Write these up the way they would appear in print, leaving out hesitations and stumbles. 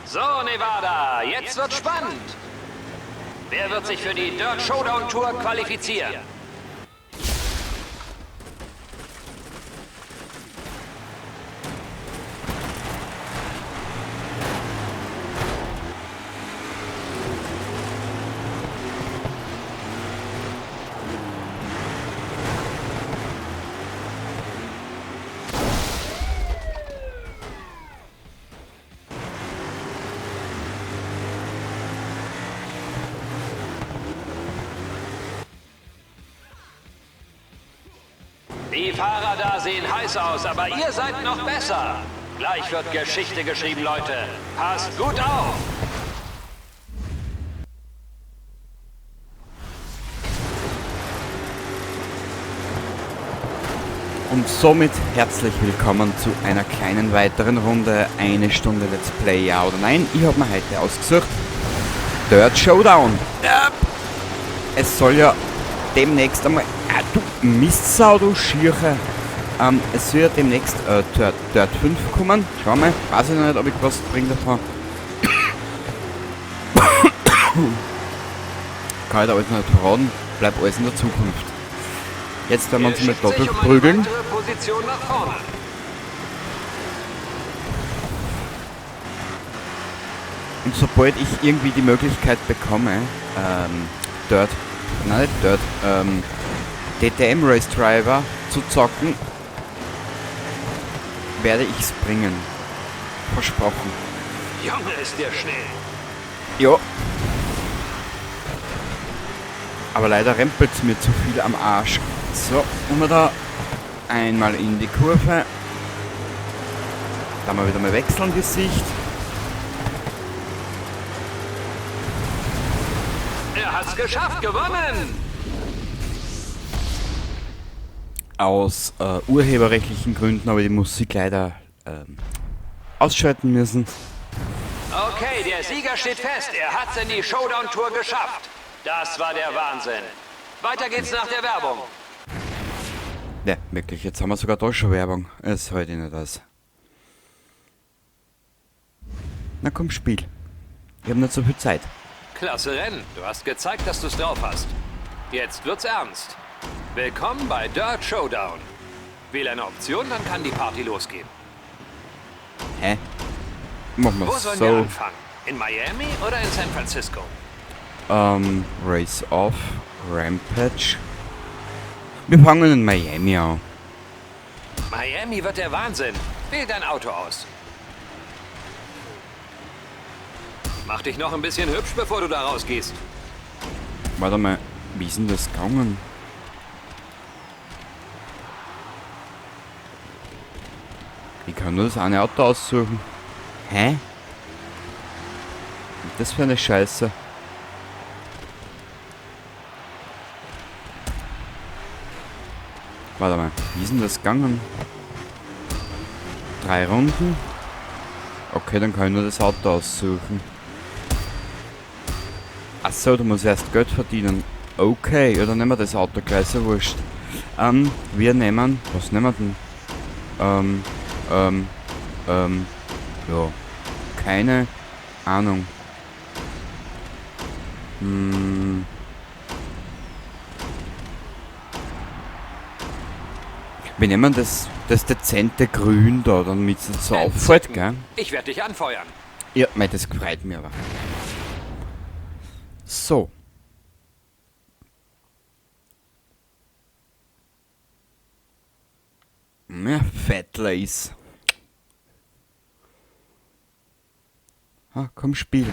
So, Nevada, jetzt wird spannend. Wer wird sich für die Dirt Showdown Tour qualifizieren? Die Fahrer da sehen heiß aus, aber ihr seid noch besser. Gleich wird Geschichte geschrieben, Leute. Passt gut auf! Und somit herzlich willkommen zu einer kleinen weiteren Runde, eine Stunde Let's Play, ja oder nein. Ich hab mir heute ausgesucht Dirt Showdown. Ja. Es soll ja demnächst einmal... Ah, du Mistsau, du Schirche. Es soll ja demnächst Dirt 5 kommen. Schau mal, weiß ich noch nicht, ob ich was bringe davon. Kann ich da alles noch nicht verraten. Bleibt alles in der Zukunft. Jetzt werden wir uns mit da durchprügeln. Und sobald ich irgendwie die Möglichkeit bekomme, Dirt, nein, nicht Dirt, DTM Race Driver zu zocken, werde ich's bringen. Versprochen. Junge, ist der schnell. Jo. Aber leider rempelt's mir zu viel am Arsch. So, und wir da einmal in die Kurve. Da mal wieder mal wechseln die Sicht. Er hat's geschafft, gewonnen! Aus urheberrechtlichen Gründen habe ich die Musik leider ausschalten müssen. Okay, der Sieger steht fest. Er hat's in die Showdown-Tour geschafft. Das war der Wahnsinn. Weiter geht's nach der Werbung. Ja, wirklich, jetzt haben wir sogar da schon Werbung. Das halte ich nicht aus. Na komm, Spiel. Ich hab nicht so viel Zeit. Klasse Rennen. Du hast gezeigt, dass du's drauf hast. Jetzt wird's ernst. Willkommen bei Dirt Showdown. Wähl eine Option, dann kann die Party losgehen. Hä? Machen wir Wo sollen so. wir anfangen? In Miami oder in San Francisco? Race Off, Rampage. Wir fangen in Miami an. Miami wird der Wahnsinn. Wähl dein Auto aus. Mach dich noch ein bisschen hübsch, bevor du da rausgehst. Warte mal, wie ist denn das gegangen? Ich kann nur das eine Auto aussuchen. Hä? Was ist das für eine Scheiße? Warte mal, wie ist denn das gegangen? 3 Runden? Okay, dann kann ich nur das Auto aussuchen. Achso, du musst erst Geld verdienen. Okay, ja, dann nehmen wir das Auto gleich, ist ja wurscht. Wir nehmen... Was nehmen wir denn? Ja. Keine Ahnung. Wir nehmen das dezente Grün da, damit es nicht so auffällt, gell? Ich werd dich anfeuern. Ja, mei, das freut mich aber. So. Ja, Fatlace. Ah, komm, spiel.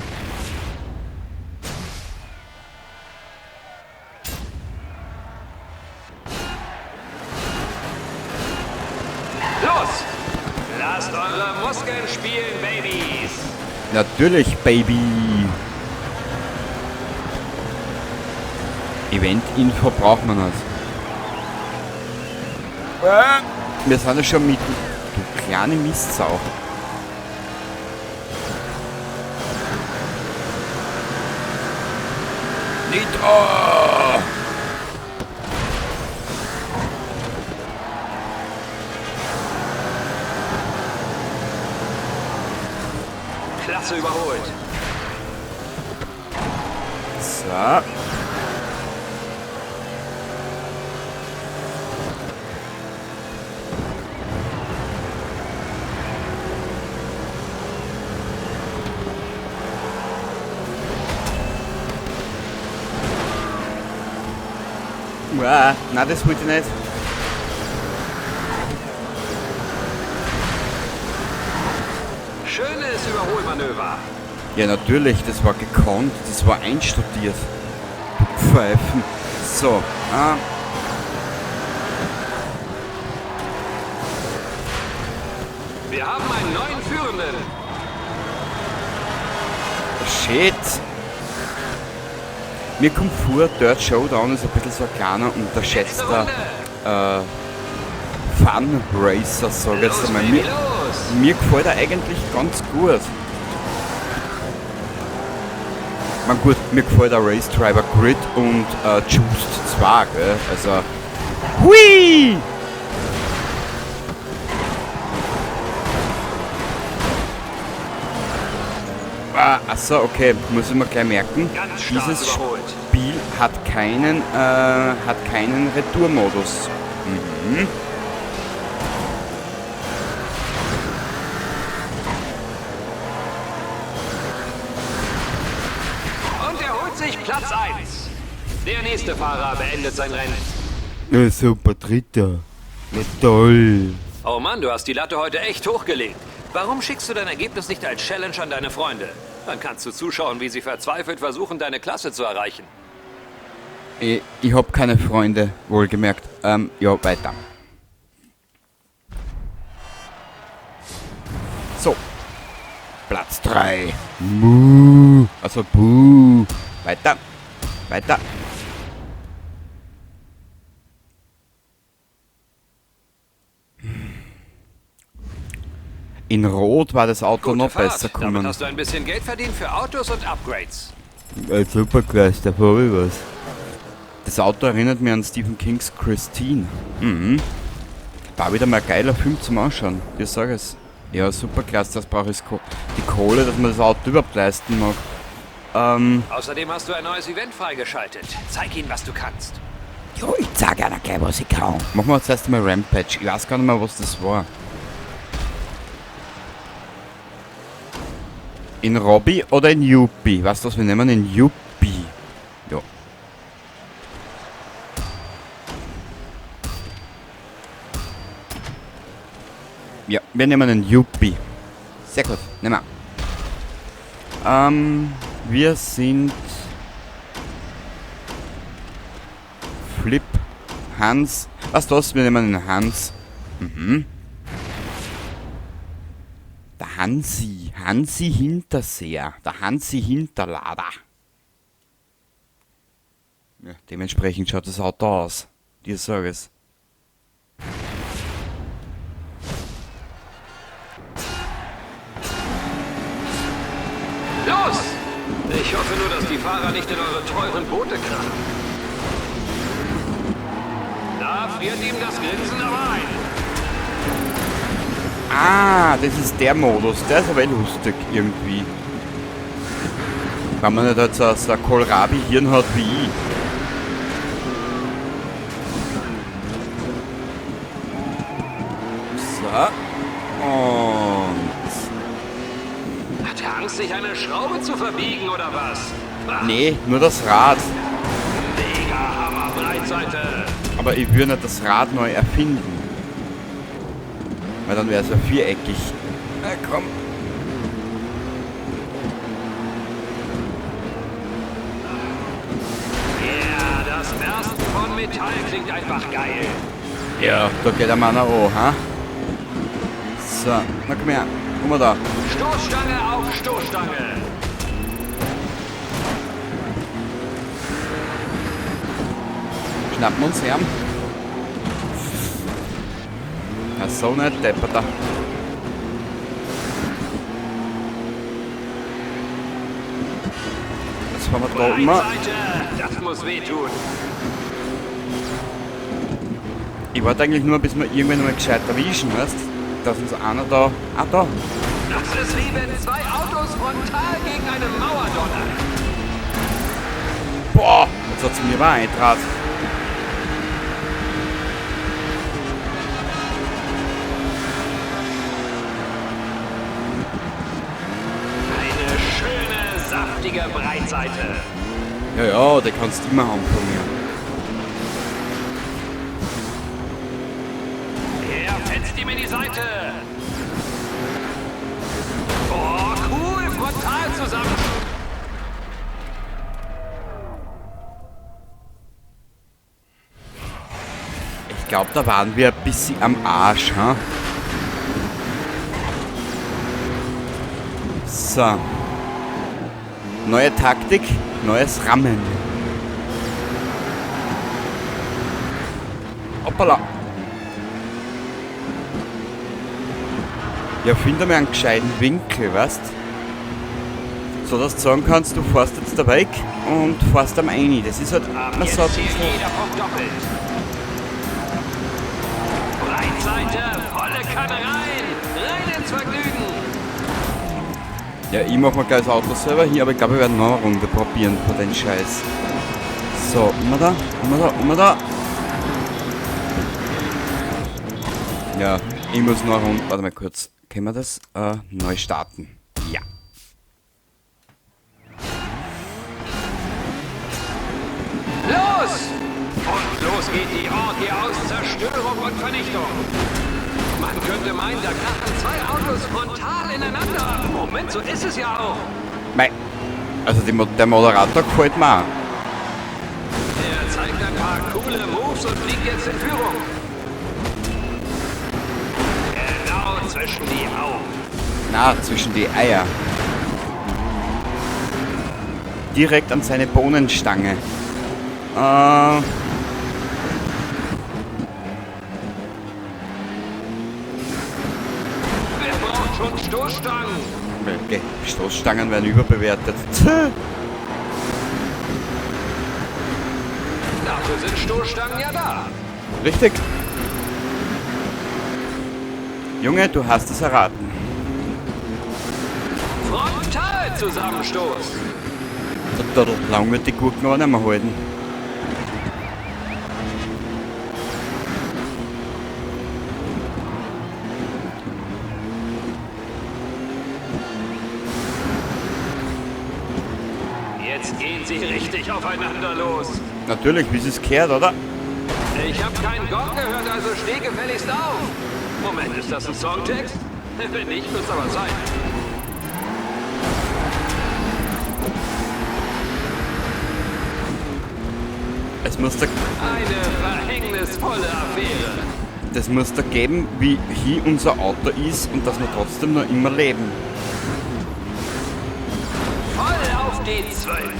Los! Lasst eure Muskeln spielen, Babys! Natürlich, Baby! Event-Info braucht man nicht. Wir sind ja schon mitten. Du kleine Mistsau. Nitro! Klasse Klasse überholt. So. Uah, nein, das wollte ich nicht. Schönes Überholmanöver. Ja, natürlich, das war gekonnt, das war einstudiert. Du Pfeifen. So, ah. Wir haben einen neuen Führenden. Shit. Mir kommt vor, Dirt Showdown ist ein bisschen so ein kleiner, unterschätzter Fun Racer, sag ich jetzt einmal. Mir gefällt er eigentlich ganz gut. Man gut, mir gefällt der Race Driver Grid und Juiced 2, gell? Also. Hui! Ah, achso, okay, muss ich mir gleich merken. Dieses Spiel hat keinen Retourmodus. Mhm. Und er holt sich Platz 1. Der nächste Fahrer beendet sein Rennen. Ja, super, Dritter. Na toll. Oh Mann, du hast die Latte heute echt hochgelegt. Warum schickst du dein Ergebnis nicht als Challenge an deine Freunde? Dann kannst du zuschauen, wie sie verzweifelt versuchen, deine Klasse zu erreichen. Ich hab keine Freunde, wohlgemerkt. Ja, weiter. So. Platz 3. Muh. Also, buh. Weiter. Weiter. In Rot war das Auto Gute noch Fahrt. besser gekommen. Damit hast du ein bisschen Geld verdient für Autos und Upgrades. Ja, super klasse, da hab ich was. Das Auto erinnert mich an Stephen Kings Christine. Mhm. War wieder mal ein geiler Film zum Anschauen, ich sag es. Ja, super klasse, das brauche ich die Kohle, dass man das Auto überhaupt leisten mag. Außerdem hast du ein neues Event freigeschaltet. Zeig ihnen, was du kannst. Jo, ich zeig einer gleich, was ich kann. Machen wir zuerst einmal Rampage. Ich weiß gar nicht mehr, was das war. In Robby oder in Yuppie? Weißt du was, wir nehmen in Yuppie. Ja. Ja, wir nehmen den Yuppie. Sehr gut, nehmen wir. Wir sind Flip, Hans. Was das? Wir nehmen den Hans. Mhm. Der Hansi. Hansi Hinterseer. Der Hansi Hinterlader. Ja, dementsprechend schaut das Auto aus. Dir sag es. Los! Ich hoffe nur, dass die Fahrer nicht in eure teuren Boote krachen. Da friert ihm das Grinsen aber ein. Ah, das ist der Modus. Der ist aber eh lustig irgendwie. Wenn man nicht halt so ein Kohlrabi-Hirn hat wie ich. So. Und... Hat er Angst, sich eine Schraube zu verbiegen, oder was? Ach. Nee, nur das Rad. Mega Hammer, Breitseite. Aber ich würde nicht das Rad neu erfinden. Weil dann wär's ja viereckig. Na komm. Ja, das Bersten von Metall klingt einfach geil. Ja, da geht der Mann auch an, ha? So, na komm her. Guck mal da. Stoßstange auf Stoßstange. Schnappen wir uns her. Ja, so nicht deppert da. Jetzt fahren wir da immer. Das muss wehtun. Ich warte eigentlich nur, bis wir irgendwann mal gescheit erwischen, weißt? Dass uns einer da. Ah, da. Das ist wie wenn zwei Autos Autos frontal gegen eine Mauer donnern. Boah, jetzt hat's mir aber eingetraut. Eine schöne, saftige Breitseite. Ja, ja, die kannst du immer haben von mir. Er fetzt ihm in die Seite. Oh, cool, frontal zusammen. Ich glaube, da waren wir ein bisschen am Arsch, ha? So. Neue Taktik, neues Rammen. Hoppala. Ja, find einmal einen gescheiten Winkel, weißt? So, dass du sagen kannst, du fährst jetzt da weg und fährst am Eini. Das ist halt Ab immer jetzt so ein zählt bisschen. jeder Punkt doppelt. Breitseite, volle Kanne rein. Rein ins Vergnügen. Ja, ich mach mir gleich das Auto selber hier, aber ich glaube, wir werden noch eine Runde probieren von den Scheiß. So, immer da, immer da, immer da. Ja, ich muss noch eine Runde. Warte mal kurz. Können wir das neu starten? Ja. Los! Und los geht die Orgie aus Zerstörung und Vernichtung. Man könnte meinen, da krachen zwei Autos frontal ineinander. Moment, so ist es ja auch. Mei. Also der Moderator gefällt mir auch. Er zeigt ein paar coole Moves und liegt jetzt in Führung. Genau zwischen die Augen. Na, zwischen die Eier. Direkt an seine Bohnenstange. Wer braucht schon Stoßstangen? Okay, Stoßstangen werden überbewertet. Dafür sind Stoßstangen ja da. Richtig. Junge, du hast es erraten. Frontalzusammenstoß. Da lang wird die Gurken aber nicht mehr halten. Jetzt gehen sie richtig aufeinander los. Natürlich, wie es gehört, oder? Ich hab keinen Gong gehört, also steh gefälligst auf. Moment, ist das ein Songtext? Wenn nicht, wird's aber sein. Es muss da Eine verhängnisvolle Affäre. Das muss da geben, wie hier unser Auto ist und dass wir trotzdem noch immer leben. Voll auf die 12.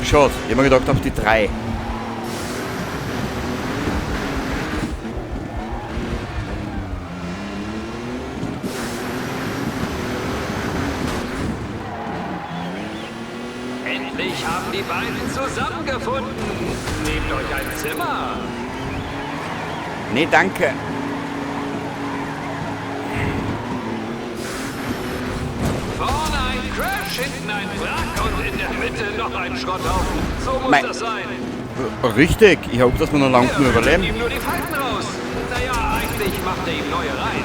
Schaut, ich hab mir gedacht auf die 3. Endlich haben die beiden zusammengefunden. Nehmt euch ein Zimmer. Nee, danke. Vorne ein Crash, hinten ein Wrack und in der Mitte noch ein Schrotthaufen. So muss Mein das sein. Richtig, ich hoffe, dass wir noch lange Er genug überleben. ihm nur die Falten raus. Naja, eigentlich macht er ihm neue rein.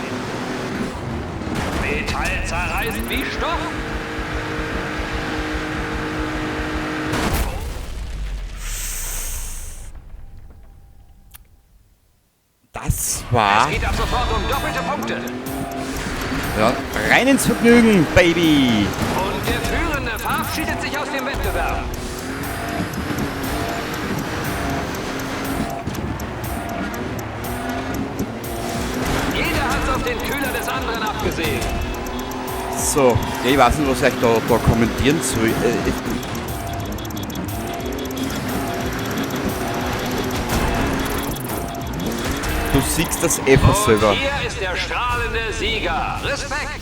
Metall zerreißt wie Stoff. Das war... Es geht ab sofort um doppelte Punkte. Ja, rein ins Vergnügen, Baby! Und der Führende verabschiedet sich aus dem Wettbewerb. Jeder hat's auf den Kühler des anderen abgesehen. So, ja, ich weiß nicht, was ich da kommentieren soll. Du siehst das eh von Und selber. hier ist der strahlende Sieger. Respekt!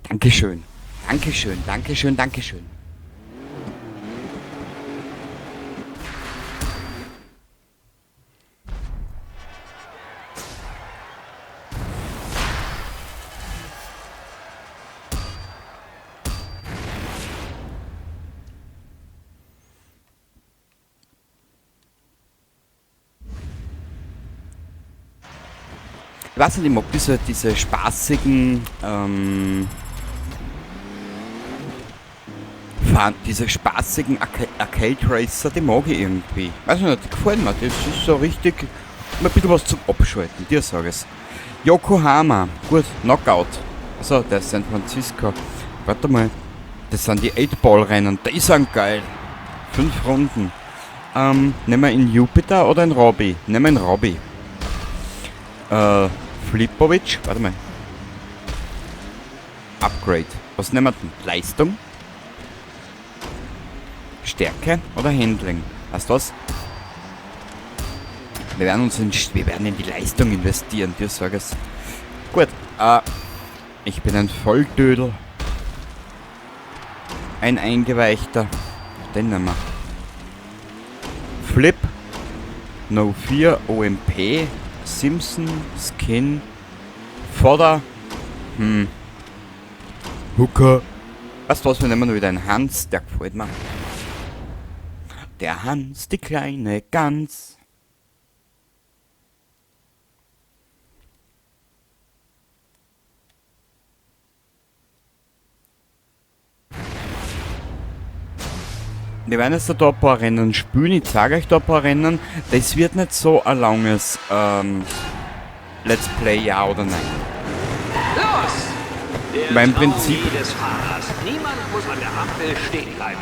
Dankeschön. Dankeschön, Dankeschön, Dankeschön. Ich weiß nicht, ich mag diese spaßigen, fahren, diese spaßigen Arcade Racer, die mag ich irgendwie. Weiß ich nicht, die gefallen mir. Das ist so richtig, ein bisschen was zum Abschalten, dir sag ich's. Yokohama, gut, Knockout. Also, der ist San Francisco. Warte mal, das sind die 8-Ball-Rennen, die sind geil. 5 Runden. Nehmen wir in Jupiter oder in Robby? Nehmen wir in Robby. Flipovic, warte mal. Upgrade. Was nehmen wir denn? Leistung? Stärke oder Handling? Weißt du was? Wir werden uns in, wir werden in die Leistung investieren, dir sag es. Gut, ich bin ein Volldödel. Ein Eingeweichter. Den nehmen wir. Flip. No 4, OMP. Simpson, Skin, Fodder, Hooker. Weißt du was, wir nehmen wieder einen Hans, der gefällt mir. Der Hans, die kleine Gans. Wir werden jetzt da ein paar Rennen spielen, ich zeige euch da ein paar Rennen. Das wird nicht so ein langes Let's Play, ja oder nein. Los! Der Weil im Traum Prinzip jedes Fahrers. Niemand muss an der Ampel stehen bleiben.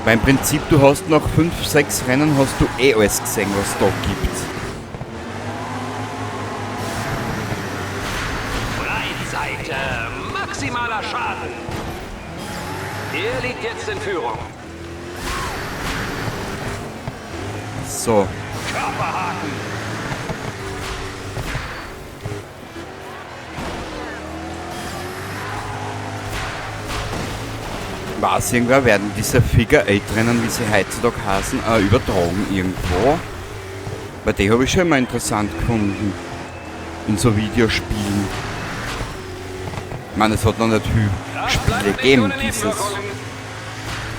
Weil im Prinzip, du hast noch 5, 6 Rennen, hast du eh alles gesehen, was es da gibt. Breitseite, maximaler Schaden. Er liegt jetzt in Führung. So. Körperhaken. Weiß irgendwer, werden diese Figure 8 Rennen, wie sie heutzutage heißen, übertragen irgendwo? Weil die habe ich schon immer interessant gefunden. In so Videospielen. Ich meine, es hat noch nicht viel Das Spiele bleibt nicht gegeben, ohne Nebenwirkungen.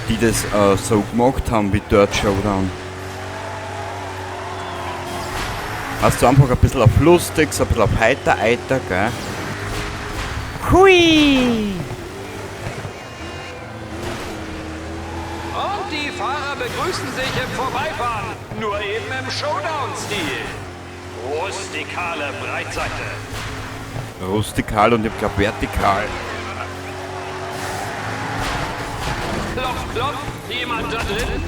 die das so gemacht haben wie Dirt Showdown. Hast du einfach ein bisschen auf lustig, so ein bisschen auf heiter, heiter, gell? Hui! Und die Fahrer begrüßen sich im Vorbeifahren, nur eben im Showdown-Stil. Rustikale Breitseite. Rustikal und ich glaub vertikal. Klopf, klopf, jemand da drin?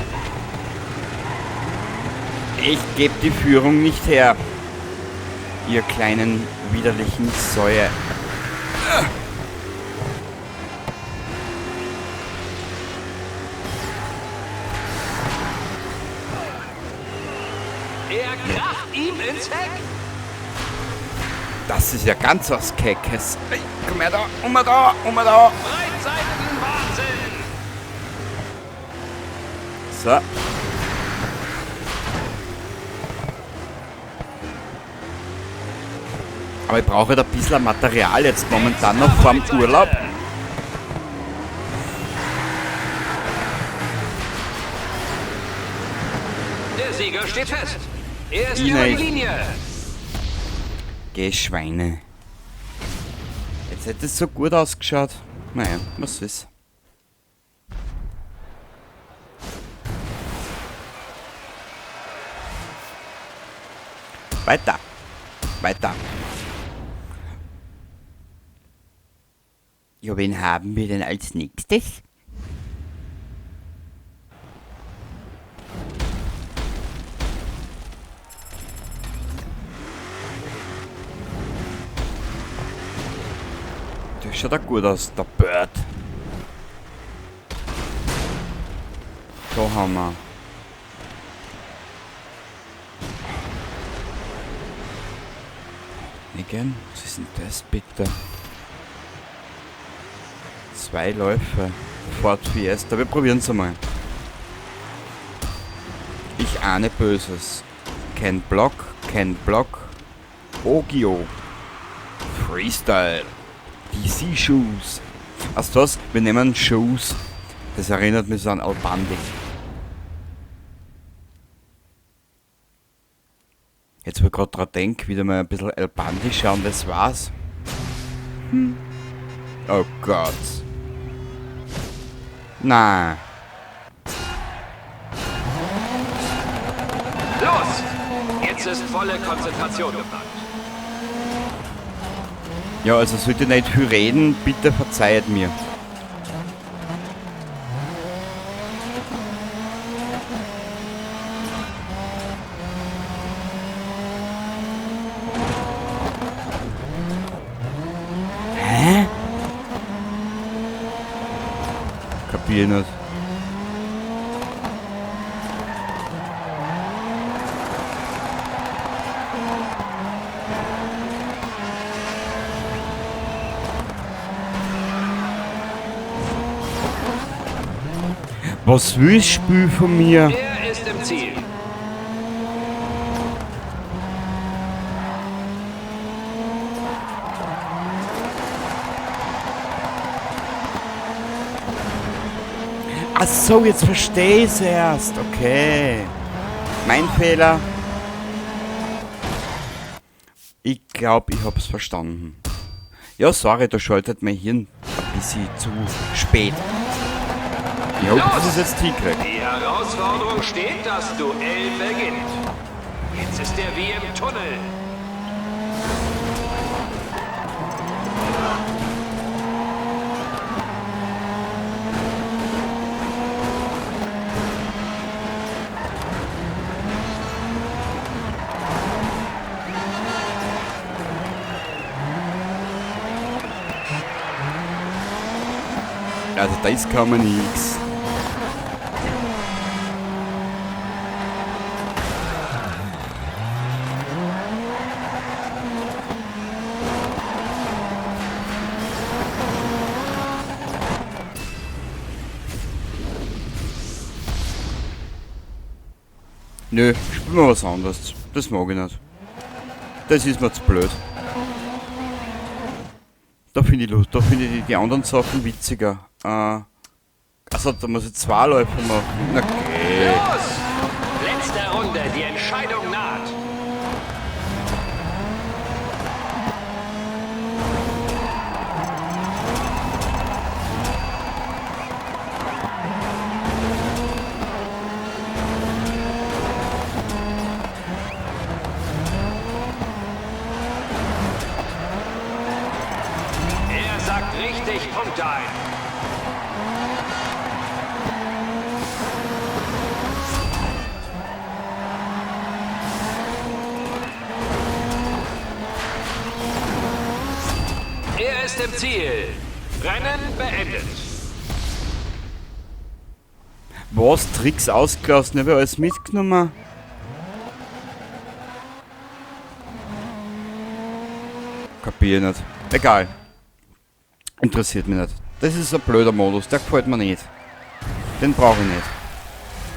Ich geb die Führung nicht her. Ihr kleinen, widerlichen Säue. Er kracht ihm ins Heck. Das ist ja ganz was Keckes. Ey, komm her da, um da, um da. Breitseitenwahnsinn. So. Aber ich brauche halt ein bisschen Material jetzt momentan noch vorm Urlaub. Der Sieger steht fest. Er ist Ine. über die Linie. Geh, Schweine. Jetzt hätte es so gut ausgeschaut. Naja, was ist? Weiter. Weiter. Ja, wen haben wir denn als nächstes? Das schaut auch gut aus, der Bird. Da haben wir. Nicken, was ist denn das bitte? 2 Läufe. Ford Fiesta, wir probieren's einmal. Ich ahne Böses. Ken Block, Ken Block. Ogio. Freestyle. DC Shoes. Weißt du was? Wir nehmen Shoes. Das erinnert mich so an Al Bundy. Jetzt, wo ich gerade dran denke, wieder mal ein bisschen El Bandi schauen, das war's. Hm. Oh Gott. Na. Los! Jetzt ist volle Konzentration gefragt. Ja, also sollte ich nicht viel reden, bitte verzeiht mir. Hä? Kapier nicht. Was will das Spiel von mir? Er ist im Ziel. Ach so, jetzt verstehe ich's erst. Okay. Mein Fehler. Ich glaube, ich hab's verstanden. Ja, sorry, da schaltet mein Hirn ein bisschen zu spät. Ich hoffe, das ist jetzt hinkriegt. Die Herausforderung steht, das Duell beginnt. Jetzt ist er wie im Tunnel. Also das kann man nix. Nö, spielen wir was anderes. Das mag ich nicht. Das ist mir zu blöd. Da finde ich Lust, da finde ich die anderen Sachen witziger. Also da muss ich zwei Läufe machen. Okay. Los! Letzte Runde, die Entscheidung naht. Er sagt richtig Punkte ein. Er ist im Ziel. Rennen beendet. Was? Tricks ausgelassen? Ich habe alles mitgenommen. Kapier nicht. Egal. Interessiert mich nicht. Das ist ein blöder Modus, der gefällt mir nicht. Den brauche ich nicht.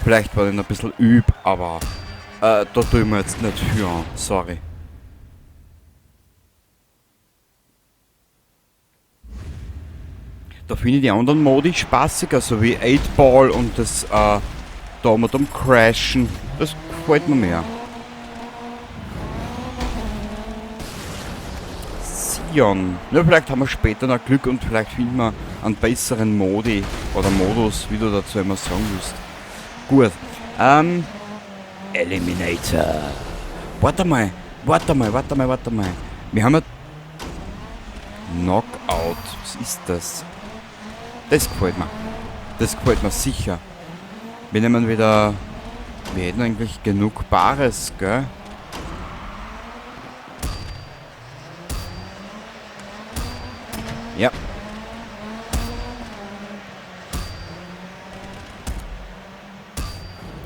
Vielleicht war ich noch ein bisschen üb, aber da tue ich mir jetzt nicht viel an. Sorry. Da finde ich die anderen Modi spaßiger, so wie 8-Ball und das da mit dem Crashen. Das gefällt mir mehr. Sion. Ja, vielleicht haben wir später noch Glück und vielleicht finden wir einen besseren Modi oder Modus, wie du dazu immer sagen willst. Gut. Eliminator. Warte mal, warte mal, warte mal, warte mal. Wir haben ja Knockout. Was ist das? Das gefällt mir. Das gefällt mir sicher. Wir nehmen wieder... Wir hätten eigentlich genug Bares, gell? Ja.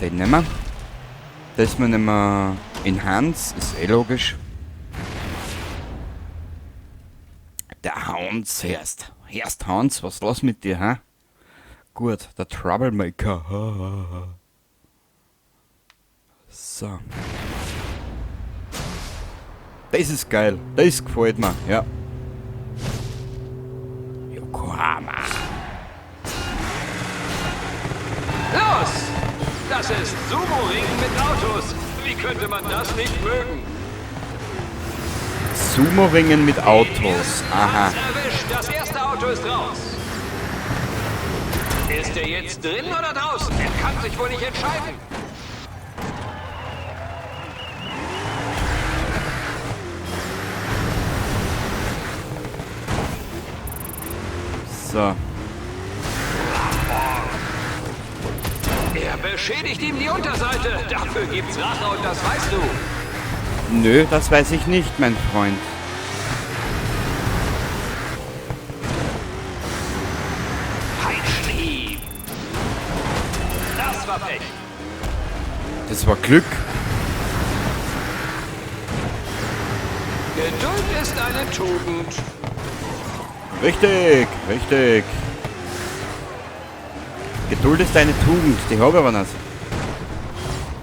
Den nehmen wir. Das nehmen wir Enhance, ist eh logisch. Der Hans erst. Erst Hans, was ist los mit dir, hä? Gut, der Troublemaker. So. Das ist geil. Das gefällt mir, ja. Yokohama. Los! Das ist Sumo-Ring mit Autos. Wie könnte man das nicht mögen? Sumo-Ringen mit Autos. Aha. Erwischt. Das erste Auto ist raus. Ist er jetzt drin oder draußen? Er kann sich wohl nicht entscheiden. So. Er beschädigt ihm die Unterseite. Dafür gibt's Rache und das weißt du. Nö, das weiß ich nicht, mein Freund. Peitschenhieb. Das war Pech. Das war Glück. Geduld ist eine Tugend. Richtig, richtig. Geduld ist eine Tugend, die habe ich aber nicht.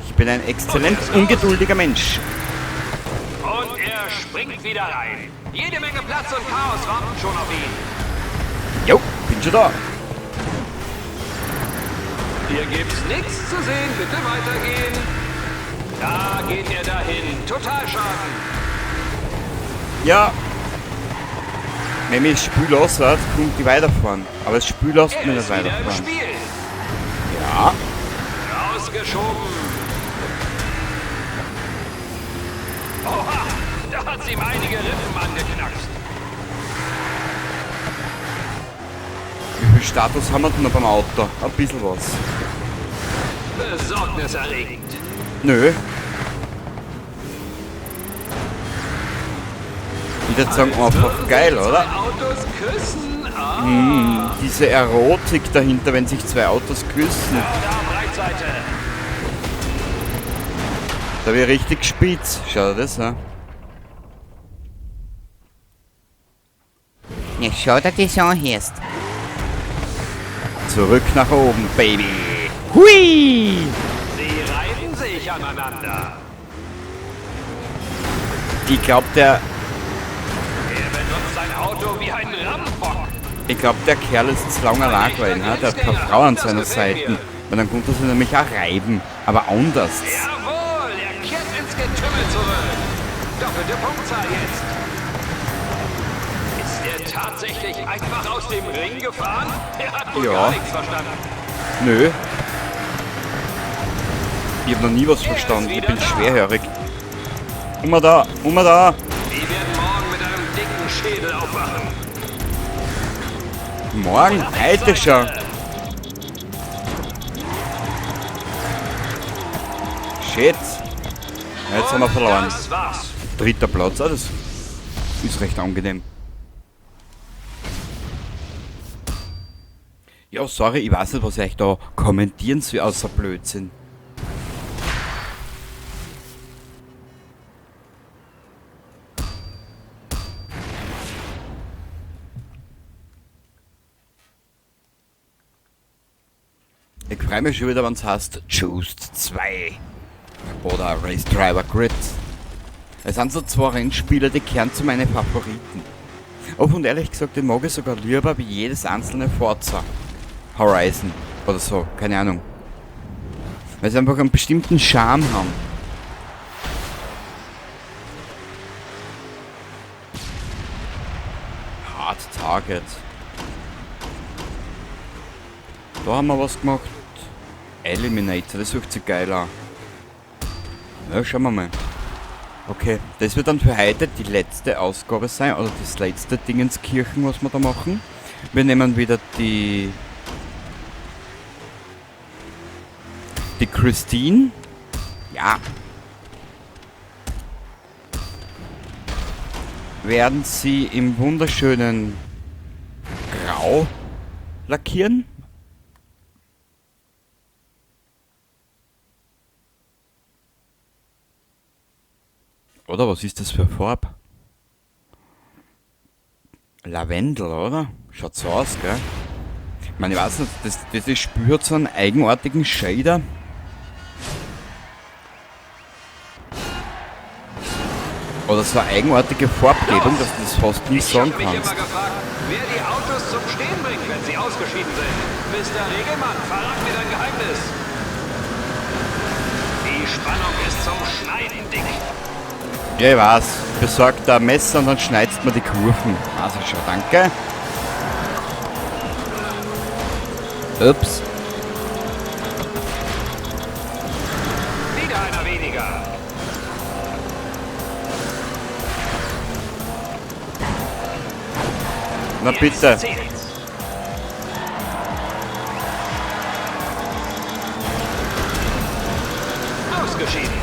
Ich bin ein exzellent ungeduldiger Mensch. Und er springt wieder rein. Jede Menge Platz und Chaos warten schon auf ihn. Jo, bin schon da. Hier gibt's nichts zu sehen. Bitte weitergehen. Da geht er dahin. Totalschaden. Ja. Wenn mich das Spiel lässt, kommt ich weiterfahren. Aber das Spiel lässt mich nicht weiterfahren. Ja. Rausgeschoben. Oha, da hat's ihm einige Rippen angeknackst. Wie viel Status haben wir denn noch beim Auto? Ein bisschen was. Besorgniserregend. Nö. Ich würde sagen, einfach geil, oder? Autos küssen. Ah. Diese Erotik dahinter, wenn sich zwei Autos küssen. Da wird richtig spitz. Schau dir das an. Ja, schau dir das an, Hirst. Zurück nach oben, Baby. Hui! Sie reiben sich aneinander. Ich glaub, der... Er benutzt sein Auto wie ein Rambock. Ich glaub, der Kerl ist zu lange allein gewesen, ne? Der hat keine Frau an seiner Seite. Und dann konnte er sich nämlich auch reiben. Aber anders. Jawohl, er kehrt ins Getümmel zurück. Doppelte Punktzahl jetzt. Ist er tatsächlich einfach aus dem Ring gefahren? Er hat wohl Ja. gar nichts verstanden. Nö. Ich hab noch nie was verstanden. Ich bin schwerhörig. Immer da, immer da. Die werden morgen mit einem dicken Schädel aufwachen. Morgen, heute schon. Shit. Jetzt haben wir verloren. Dritter Platz, ah, das ist recht angenehm. Ja, sorry, ich weiß nicht, was ich euch da kommentieren soll, außer Blödsinn. Ich freue mich schon wieder, wenn's heißt Juiced 2 oder Race Driver Grid. Es sind so zwei Rennspiele, die kehren zu meinen Favoriten. Ob und ehrlich gesagt, den mag ich sogar lieber wie jedes einzelne Forza Horizon oder so, keine Ahnung. Weil sie einfach einen bestimmten Charme haben. Hard Target. Da haben wir was gemacht. Eliminator, das sucht sich geil an. Ja, schauen wir mal. Okay, das wird dann für heute die letzte Ausgabe sein, oder das letzte Dingenskirchen, was wir da machen. Wir nehmen wieder die Christine. Ja. Werden sie im wunderschönen Grau lackieren. Oder was ist das für eine Farbe? Lavendel, oder? Schaut so aus, gell? Ich meine, ich weiß nicht, das Spiel hat so einen eigenartigen Shader. Oder so eine eigenartige Farbgebung, dass du das fast nie sagen Ich hab mich kannst. immer gefragt, wer die Autos zum Stehen bringt, wenn sie ausgeschieden sind. Mr. Regelmann, verrat mir dein Geheimnis. Die Spannung ist zum Schneiden dick. Ja, ich weiß. Besorgt da ein Messer und dann schneidest mir die Kurven. Also schon, danke. Ups. Wieder einer weniger. Na bitte. Jetzt zählt's. Ausgeschieden.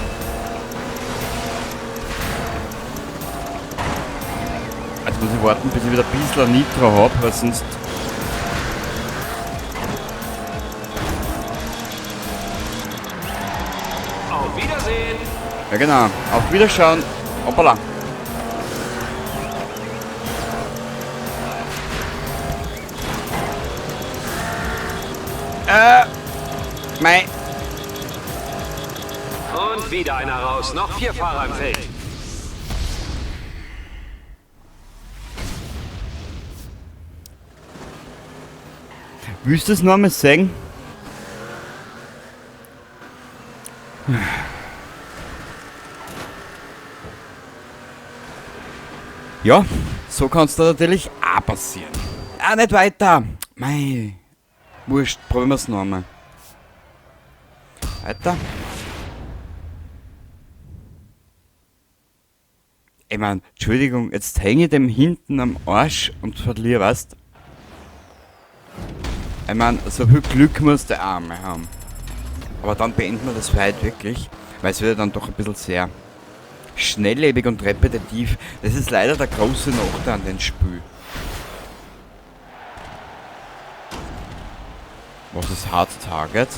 Jetzt muss ich warten, bis ich wieder ein bisschen Nitro hab, weil sonst... Auf Wiedersehen. Ja genau. Auf Wiederschauen. Hoppala. Mei. Und wieder einer raus. Noch 4 Fahrer im Feld. Willst du das noch einmal sehen? Ja, so kann's da natürlich auch passieren. Ah, nicht weiter. Mei. Wurscht, probieren wir's noch einmal. Weiter. Ich mein, Entschuldigung, jetzt hänge ich dem hinten am Arsch und verliere, weißt? Ich mein, so viel Glück muss der Arme haben. Aber dann beenden wir das für heute wirklich, weil es wird dann doch ein bisschen sehr schnelllebig und repetitiv. Das ist leider der große Nachteil an dem Spiel. Was ist Hard Target?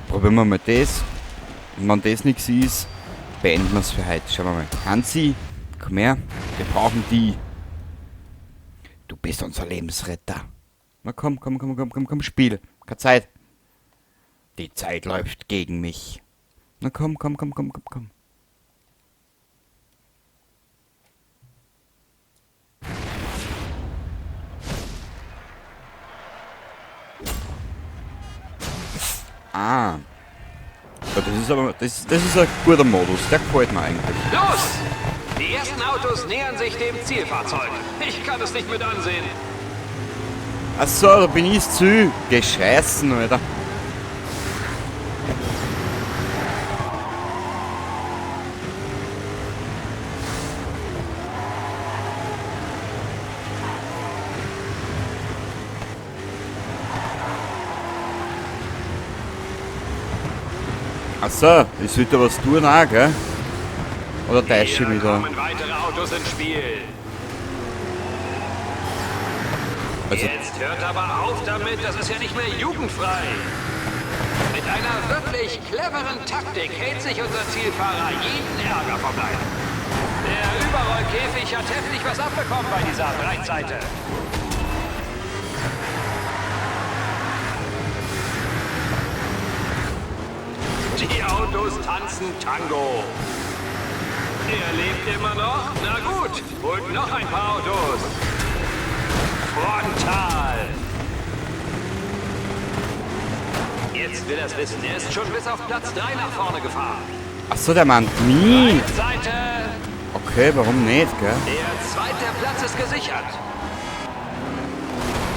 Probieren wir mal das. Und wenn das nichts ist, beenden wir's für heute. Schauen wir mal. Hansi, komm her. Wir brauchen die. Du bist unser Lebensretter. Na komm, komm, komm, komm, komm, komm, Spiel. Keine Zeit. Die Zeit läuft gegen mich. Na komm, komm, komm, komm, komm, komm. Ah. Ja, das ist aber, das ist ein guter Modus, der gefällt mir eigentlich. Los! Die ersten Autos nähern sich dem Zielfahrzeug. Ich kann es nicht mit ansehen. Ach so, da bin ich zu. Gescheißen, Alter. Ach so, ich sollte was tun auch, gell? Oder täusche ich mich da? Hier kommen weitere Autos ins Spiel. Also jetzt hört aber auf damit, das ist ja nicht mehr jugendfrei. Mit einer wirklich cleveren Taktik hält sich unser Zielfahrer jeden Ärger vom Leib. Der Überrollkäfig hat heftig was abbekommen bei dieser Breitseite. Die Autos tanzen Tango. Er lebt immer noch? Na gut, holt noch ein paar Autos. Frontal. Jetzt will er's wissen. Er ist schon bis auf Platz 3 nach vorne gefahren. Ach so, der meint mich. Seite. Okay, warum nicht, gell? Der zweite Platz ist gesichert.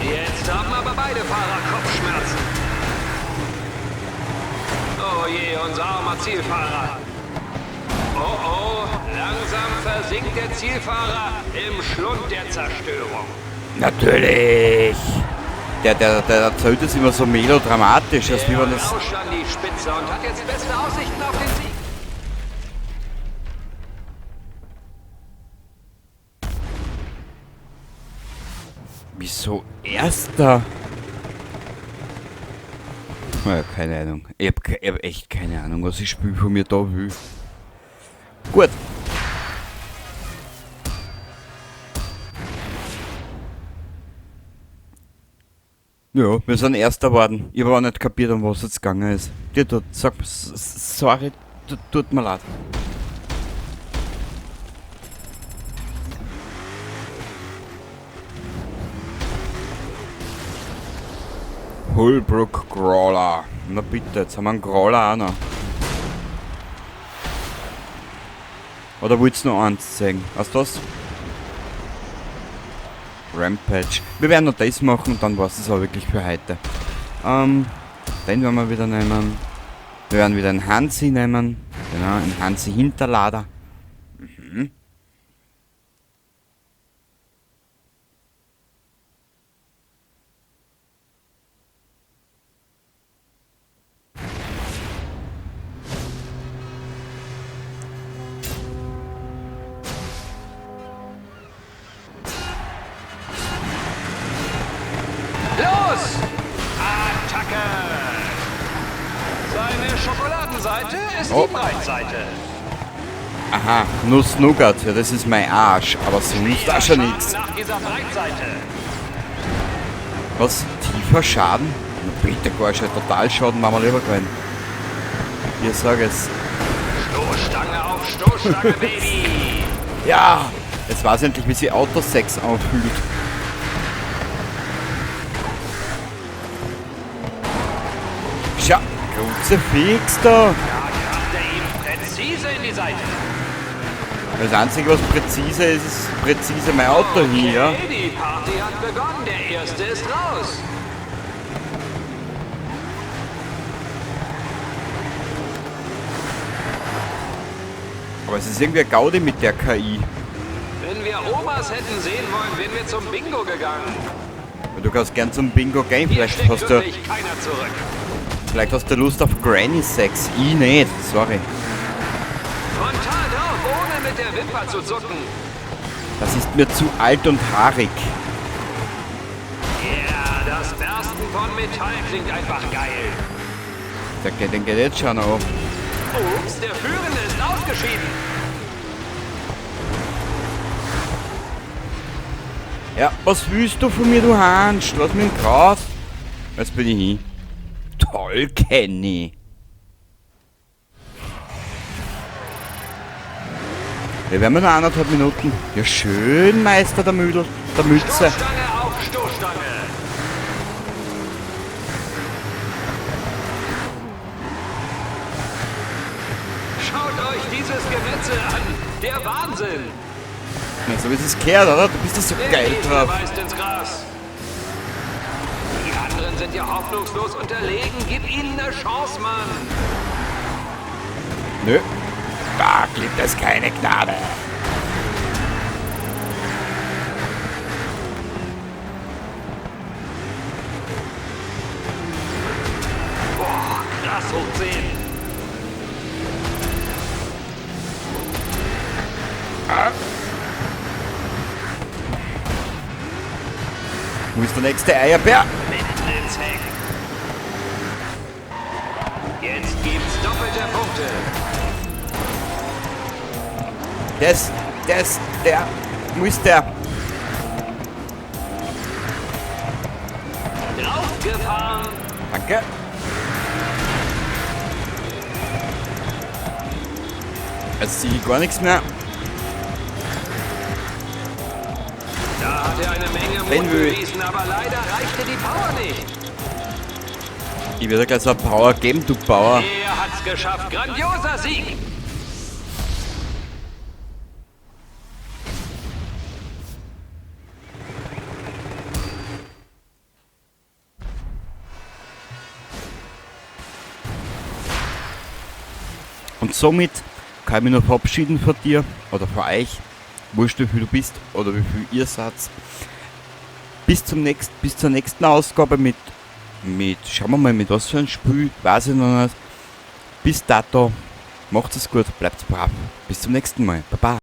Jetzt haben aber beide Fahrer Kopfschmerzen. Oh je, unser armer Zielfahrer. Oh oh, langsam versinkt der Zielfahrer im Schlund der Zerstörung. Natürlich! Der erzählt es immer so melodramatisch, als wie wenn das... Er rauscht an die Spitze und hat jetzt beste Aussichten auf den Sieg. Wieso Erster? Naja, keine Ahnung. Ich hab echt keine Ahnung, was ich Spiel von mir da will. Gut. Ja, wir sind Erster geworden. Ich hab aber nicht kapiert, um was jetzt gegangen ist. Dir tut, sag, sorry, tut mir leid. Holbrook Crawler. Na bitte, jetzt haben wir einen Crawler auch noch. Oder willst du noch eins zeigen? Weißt du was? Rampage. Wir werden noch das machen und dann war es auch wirklich für heute. Den werden wir wieder nehmen. Wir werden wieder einen Hansi nehmen. Genau, einen Hansi Hinterlader. Mhm. Los! Attacke! Seine Schokoladenseite ist Oh. die Breitseite. Aha, Nuss Nougat, ja, das ist mein Arsch, aber sonst auch schon nichts. Nach dieser Breitseite. Was? Tiefer Schaden? Na bitte, gar schon Totalschaden machen wir lieber keinen. Ich sag es. Stoßstange auf Stoßstange, Baby! Ja! Jetzt weiß ich endlich, wie sich Autosex anfühlt. Schau, Kruzifix da! Da kracht er ihm präzise in die Seite. Das Einzige, was präzise ist, ist präzise mein Auto hier, ja. Okay, die Party hat begonnen. Der Erste ist raus. Aber es ist irgendwie ein Gaudi mit der KI. Wenn wir Omas hätten sehen wollen, wären wir zum Bingo gegangen. Du kannst gern zum Bingo gehen, Hier vielleicht steckt hast du, wirklich keiner zurück. vielleicht hast du Lust auf Granny Sex. Ich nicht, sorry. Frontal drauf, ohne mit der Wimper zu zucken. Das ist mir zu alt und haarig. Ja, das Bersten von Metall klingt einfach geil. Der geht, den geht jetzt schon auf. Ups, der Führende ist ausgeschieden. Ja, was willst du von mir, du Hansch? Lass mich in Gras. Jetzt bin ich hin. Toll, Kenny. Wir werden noch 1,5 Minuten. Ja, schön, Meister der Müdel, der Mütze. Stoßstange auf Stoßstange. Schaut euch dieses Gemetzel an. Der Wahnsinn. Na, so wie es gehört, oder? Du bist da so Der geil Gegner drauf. beißt ins Gras. Die anderen sind ja hoffnungslos unterlegen. Gib ihnen eine Chance, Mann. Nö. Da gibt es keine Gnade. Boah, krass hoch 10. Wo ist der nächste Eierbär? Mitten ins Heck. Jetzt gibt's doppelte Punkte. Der. Wo ist der? Draufgefahren. Danke. Jetzt sehe ich gar nichts mehr. Da hat er eine Menge Mut bewiesen, aber leider reichte die Power nicht. Ich werde gleich so eine Power geben, du Bauer. Er hat's geschafft. Grandioser Sieg. Und somit kann ich mich noch verabschieden von dir oder von euch. Wurscht, wie viel du bist oder wie viel ihr seid. Bis zur nächsten Ausgabe mit, schauen wir mal, mit was für ein Spiel, weiß ich noch nicht. Bis dato, macht es gut, bleibt brav. Bis zum nächsten Mal. Baba.